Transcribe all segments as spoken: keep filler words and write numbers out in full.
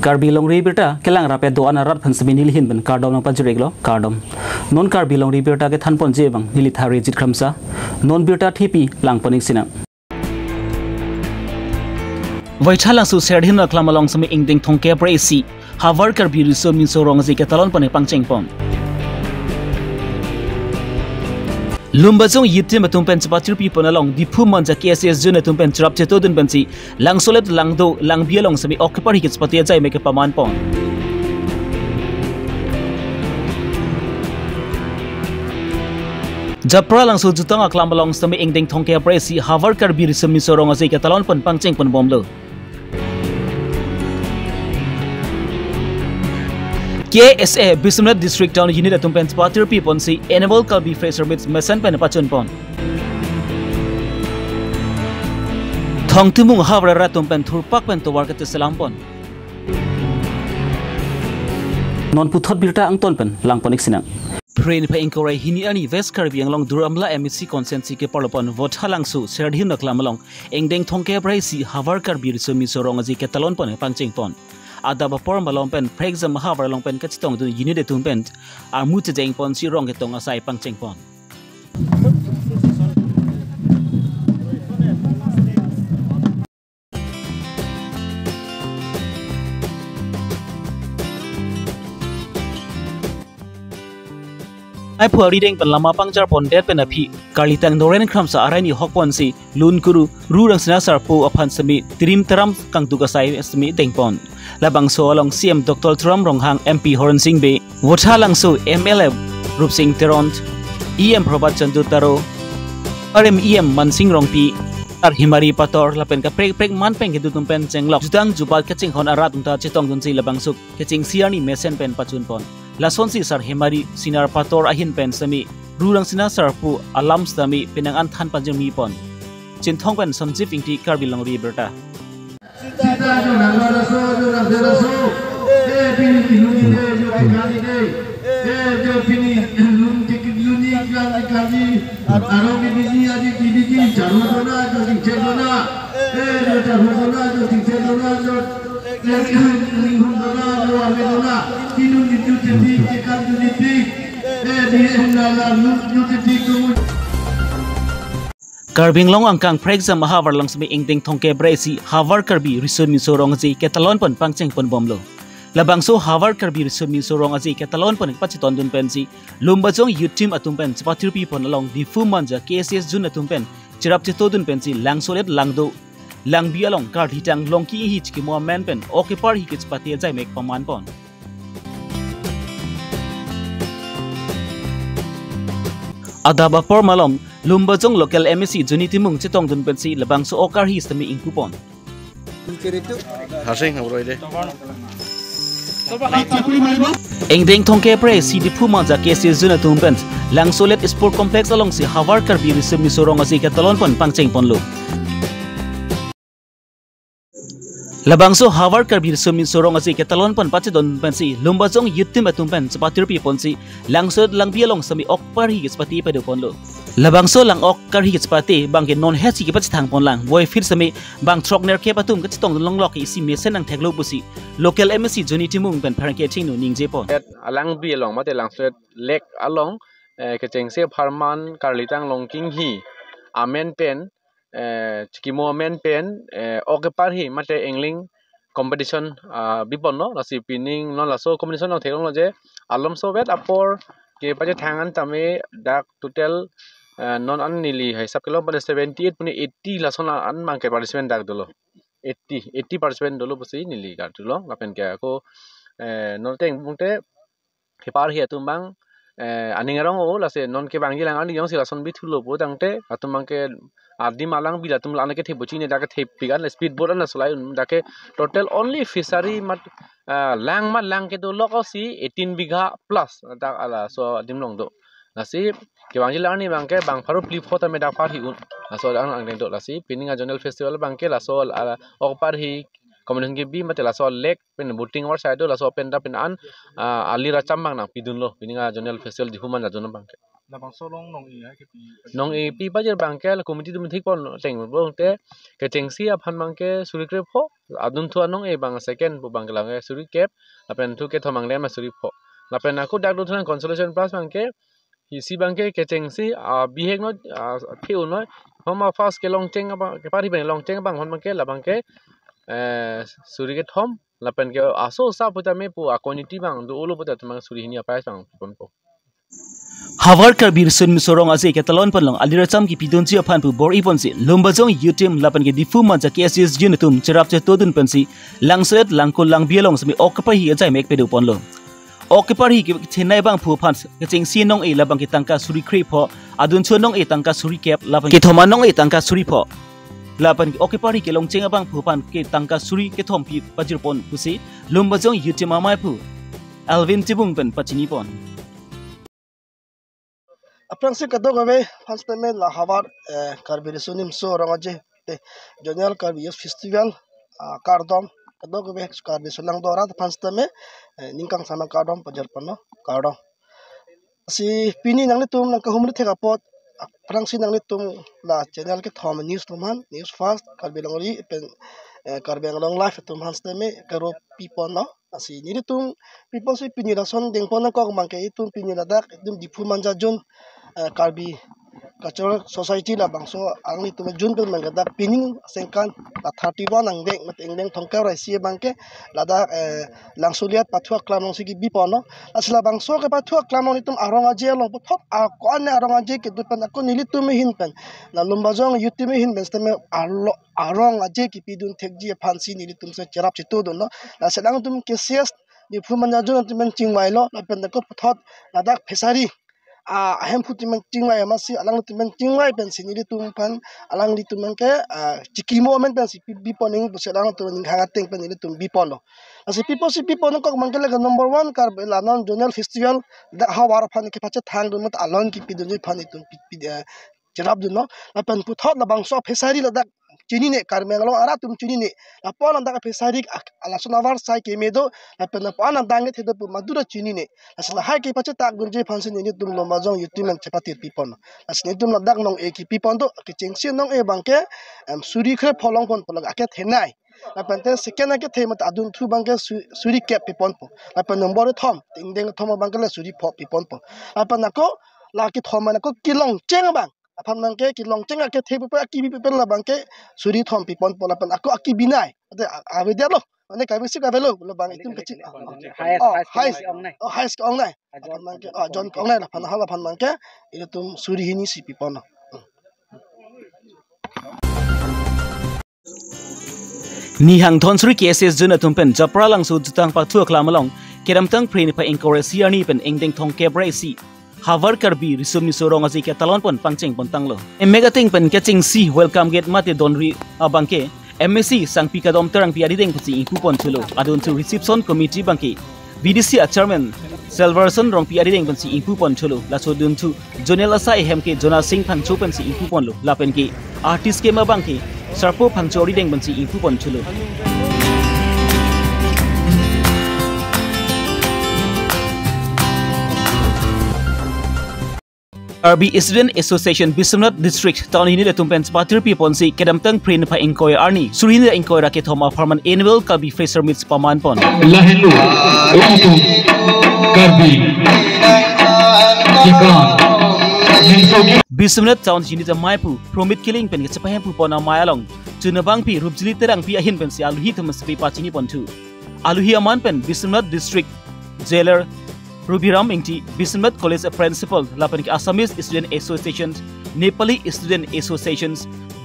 Karbi Longri Abirta kelang rap-et do-an arat aphan semi neli ahin pen kardom nangpajir-iklo, kardom. Non Karbi Longri Abirta kethanponji abang neli Tharjit Kramsa. Non birta thepi langpon-ik sinang. Vaithalangso Serdihun Aklam along semi ingdeng thomkep ra isi Havar Karbi Riso Miso Rong Aje ketalon pen pangchengpon. Lumbajong youth team atum pen chepatirpipon along Diphu Manja K S S zone atum pen cherap chetodun pensi Langsolet Langdo Langbi along semi ok keparhi kachepate ajai mek kepamanpon. Japralangso Jutang Aklam along semi ingdeng thomkep ra isi Havar Karbi Riso Miso Rong Aje ketalon pen pangchengponbomlo. K S A Biswanath District Town Unit atum pen chepatirpiponsi Annual Karbi Fresher Meet mesen pen pachunpon. Thong Timung havar arat atum pen thurpak pen tovar kacheselampon. Non puthot birta angton pen langpon-ik sinang. Phre niphai ingkoi ra hini arni West Karbi Anglong Duar Amla M A C constituency keparlopon Vaithalangso Serdihun Aklam along ingdeng thomkep ra isi Havar Karbi Riso Miso Rong Aje ketalon pen pangchengpon. Adap apor malom pen prekjam havar along pen kachetongdun unit atum pen armu chejengponsi rong ketong asai pangchengpon. Ai phu arideng pen lama pangjarpondet pen aphi karlitang Doren Kramsa arai ni hokponsi lun kuru Ru Rangsina Sarpo aphan semi tirim taram kangduk asai semi dengpon. Labangso along C M Doctor Tuliram Ronghang, M P Horen Sing Bey, Vaithalangso M L A Rupsing Teron, E M Prabhat Chandra Taro, R M E M Mansing Rongpi, Sar Hemari Pator lapen kaprek prek man pen kedo atum pen chenglok jutang jubat kachinghon arat atum ta chetongdunsi labangso kechengsi arni mesen pen pachunpon. Lasonsi Sar Hemari Sinar Pator ahin pen semi Ru Rangsina Sarpo alam sitame penang an than pajirmipon. Chinthong pen Sanjeev Ingti, Karbi Longri Abirta. Sita jo nang maraso jo nang deraso. Eh, pini iluni de jo kekali de. Eh, jo pini lun tik luni kali kali. Aro ke biji aji ki biji jaru dona jo tingche dona. Eh, jo jaru dona jo tingche dona jo. Eh, lun dona jo ame dona. Tinun itu titik tekan tu titik. Eh, di nala lun itu titik tu. Karbi Anglong angkang prekjam ahavar along semi ingdeng thomkep ra isi Havar Karbi Riso Miso Rong Aje ketalon pen pangchengponbomlo. Labangso Havar Karbi Riso Miso Rong Aje ketalon pen pachetongdun pensi Lumbajong youth team atum pen chepatirpipon along Diphu Manja K S S zone atum pen cherap chetodun pensi Langsolet Langdo Langbi along karlitang Longki Inghi chikimo amen pen ok keparhi kachepate ajai mek pamanpon. Adap apor malom Lumbajong local M A C Johnny Timung chetongdun pensi labangso ok karhi sitame ingpupon. Harsing Hamroi de. Ingdeng thomkep ra isi Diphu Manja K S S zone atum pen Langsolet Sport Complex alongsi Havar Karbi Riso Miso Rong Aje ketalon pen pangchengponlo. Labangso Havar Karbi Riso Miso Rong Aje ketalon pen pachetongdun pensi Lumbajong youth team atum pen chepatirpiponsi Langsolet Langbi along semi ok parhi kachepate padoponlo. Labangso lang ok karhi kachepate abangke non hesi kepachethangponlang. Boy fit semi bang throk nerkep atum kachetongdun longlok isi mesen nangtheklo pusi local M A C Johnny Timung pen pherangke chingno ningjepon. Langbi along mate Langsolet Lake along, eh, kechengsi apharman karlitang Longki Inghi amen pen, eh, chikimo amen pen, eh, ok keparhi mate angling competition, ah, biponlo, lasi pining non laso competition nangtheklonglo je, alomso vet apor kepachethang an tame dak total, eh, non an neli hisap kelong pada seventy eight pune eighty lason an abangke participant dak dolo. Eighty, eighty participant dolo pusi neli karjulong lapen ke ako, eh, non ateng pute keparhi atum abang, eh, aning arong o lasi non kevangji lang arni jongsi lason bithulo pu tangte atum abangke adim alang bil atum lang ke thepo chini dak ke thepik an speed boat an solai un dak ke total only fishery mat, ah, lang mat lang kedo lok si eighteen bigha plus dak alaso adim along do. Lasi kevangji lang arni abangke bang pharo phli pho tame dak parhi un. Laso dak angdeng do lasi pining a zonal festival abangke laso, ah, ok parhi competition kebi mate laso lake pen boating avarsai do laso pen ta pen an, ah, ali racham abang nangpidunlo pining a zonal festival Diphu Manja zone abangke. Labangso along nong-e hai kepi. Nong-e pi pajir abangke la committee atum thik pon teng bo te kechengsi aphan abangke suri krepho, adunthu anong-e abang second pu abangke labangke suri kep, lapen thu kethom angle ma suri pho. Lapen ako dak dunthu nang consolation prize abangke, isi abangke kechengsi, ah, bihek noi, ah, theu noi. Homa first kelongcheng abang, kepari pen longcheng abang hon abangke, labangke, eh, suri kethom, lapen ke aso sa putame pu akoniti abang, do ulo puta tumang suri hini aprize abang ponpo. Havar Karbi Riso Nimso Rong Aje ketalon ponlong aliracham kipidunji aphan pu bor-i ponsi Lumbajong Youth Team lapen ke Diphu Manja K S S Youth atum cherap chetodun pensi Langsoet Langkul Langbi along semi ok keparhi ajai mek pedo ponlo. Ok keparhi ke thenei abangphu aphan kechengsi nong-e labangke tangka suri krepho, adunthu nong-e tangka suri kep, lapen kethom anong-e tangka suri pho. Lapen ok keparhi kelongcheng abangphu aphan ke tangka suri kethom pi pajir pon pusi Lumbajong Youth Team amaiphu Alvin Tibung pen pachini pon. Aphrangsi kadokave aphan sitame la Havar, eh, Karbi Riso Nimso Rong Aje te Zonal Karbi Youth Festival, ah, kardom kadokave Karbi Solang Dora aphan sitame, eh, ningkang sama kardom pajir ponlo, kardom. Si pini nanglitum nangkahumri thek apot, aphrangsi nanglitum la channel kethom news atum aphan, News First Karbi Longri pen, eh, Karbi Anglong Live atum aphan sitame karo pi ponlo. Lasi nelitum pi ponsi pini lason deng pon nangkok abangke itum pini ladak itum Diphu Manja Zone, eh, Karbi Cultural Society labangso alanglitum Zone pen abangke dak pining asengkan la thirty-one angdeng mate angdeng thomkep ra isi abangke ladak, eh, Langsuliat pathu aklam alongsi kebi ponlo. Lasi labangso kepathu aklam along itum arong aje along puthot ako-an arong aje kedo pen ako nelitum ahin pen, la Lumbajong Youth Team ahin pen sitame arlo arong aje kipidun thekji aphansi nelitum si cherap chetodunlo. Lasi alangtum K C S Diphu Manja Zone atum pen chingvailo, lapen ako puthot ladak fishery, ah, ahemphu atum pen chingvai amatsi alangtum pen chingvai pensi nelitum aphan alanglitum pen ke, ah, chikimo amen pensi pi, bi pon ning pusi alangtum ning hang ateng pen nelitum bi ponlo. Lasi pi ponsi pi pon nangkok abangke lake number one Karbi la non zonal festival dak Havar aphan kepachethang dun mate alon kipidunji aphan itum pi, pi, eh, cherapdunlo. Lapen puthot labangso fishery ladak chinine, Karbi Anglong arat atum chinine. Lapu-an adang fishery ak-, lason avarsai keme do, lapen lapu-an adang kethedo pu madura chinine. Lasi lahai kepachethak dunji aphansi nelitum Lumbajong Youth Team pen chepatir pi ponlo. Lasi nelitum ladak nong-e kipi pon do, kechengsi nong-e abangke, em, suri krepho long ponpo lake thenei. Lapen te second akethe mate adunthu abangke su-, suri kep pi ponpo. Lapen number thom, angdeng thom abangke la suri pho pi ponpo. Lapen ako la kethom ako kelongcheng abang aphan abangke kelongcheng akethe pupe akibi pupe labangke suri thom pi ponpo lapen ako akibinei. Ate a-, avedetlo. Mane kabisi kavelo labang itum kecil. Highest, oh, highest, highest ke-ongnei. Oh, highest ke-ongnei. Ajor. Aphan abangke, ah, John ke-ongnei laphan hala aphan abangke itum suri hini si pi ponlo. Nihang Dhonsuri K S S Zone atum pen Japralangso jutang pathu aklam along kedamtang Phre niphai ingkoi ra isi arni pen angdeng thomkep ra isi Havar Karbi Riso Nimso Rong Aje ketalon pon pangcheng pon tanglo. Emek ateng pen kechengsi welcome gate mate donri abangke M A C Sangpi Kadom Terangpi arideng pensi ingpu pon thulo. Adunthu reception committee abangke V D C a chairman Salverson Rongpi arideng pensi ingpu pon thulo. Laso adunthu zonal asai ahem ke Jonal Sing Phangcho pensi ingpu ponlo. Lapen ke artist keme abangke Sarpo Phangcho arideng pensi ingpu pon thulo. Karbi Student Association Biswanath District Town Unit atum pen chepatir pi ponsi kedamtang Phre niphai ingkoi arni suri hini ingkoi ra kethom apharman Annual Karbi Fresher Meet paman pon. Lahelo, ilitum Karbi Chikan Nimso Biswanath Town Unit amaiphu Promit Killing pen kechepahemphu pon amei along chunabangpi Rupjili Terangpi ahin pensi aluhi atum si pachini pon thu. Aluhi aman pen Biswanath District Jailer Rubiram Ingti, Biswanath College Principal, lapen ke Assamese Student Association, Nepali Student Association,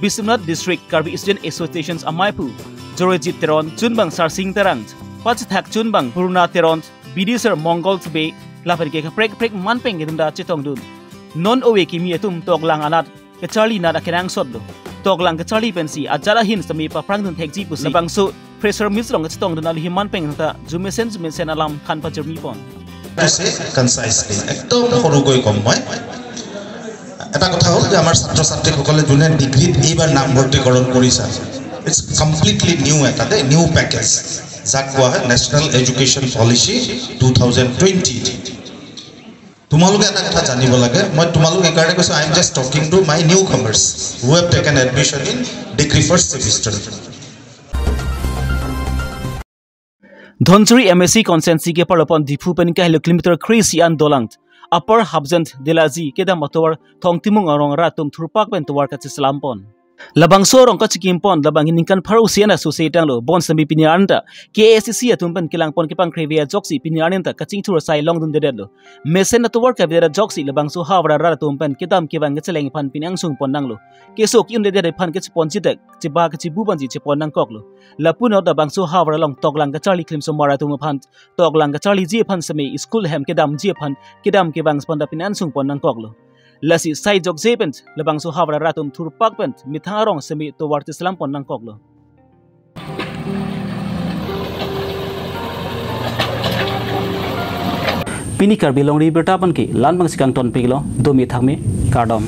Biswanath District Karbi Student Association amaiphu Jorojit Teron, chunbang Sarsing Terang, pachethak chunbang Purna Teron, B D sir Mongol Tube, lapen ke kaprek kaprek manpeng kedunda chetongdun. Non ove kimi atum toklang anat kacharli nat akenangsot do. Toklang kacharli pensi ajat ahin sitame paprangdun thekji pusi labangso Fresher Meet along kachetongdun aluhi manpeng ta jumesen jumesen alam than pajirmi pon. To say concisely, একদম সৰুকৈ ক'ম মই। এটা কথা হ'ল যে আমাৰ ছাত্ৰ ছাত্ৰীসকলে যোনে ডিগ্ৰীত এইবাৰ নামভৰ্তিকৰণ কৰিছে, it's completely new এটা দেই, new package, যাক কোৱা হয় National Education Policy two thousand twenty। তোমালোকে এটা কথা জানিব লাগে, মই তোমালোক এইকাৰণে কৈছো, I am just talking to my newcomers who have taken admission in degree first semester. Dhansiri M A C constituency keparlo pon Diphu pen kahelo kilometer kre-isi an dolang Upper Hafjan Delaji kedam atovar Thong Timung arong rat atum thurpak pen tovar kacheselam pon. Labangso arong kachikim pon labang ningkan pharo isi an asose tanglo, bonsitame pini arni ta K A S D C atum pen kelang pon kepangkre ave ajoksi pini arni ta kachingthur asai longdundedetlo. Mesen atovar kavedet ajoksi labangso havar arat atum pen kedam kevang kecheleng aphan pini angsung pon nanglo. Keso ki-undedet aphan kechepon chitek, cheba kechebu banji chepon nangkoklo. Lapu anot labangso havar along toklang kacharli klimsomar atum aphan toklang kacharliji aphan seme school hem kedamji aphan kedam kevang aphan ta pini angsung pon nangkoklo. Lasi sai jokje pen labangso havar arat atum thurpak pen methang arong seme tovar cheselam pon nangkoklo. Pini Karbi Longri Abirta pen ke la-an abangsi kangtonpiklo, dome thakme, kardom.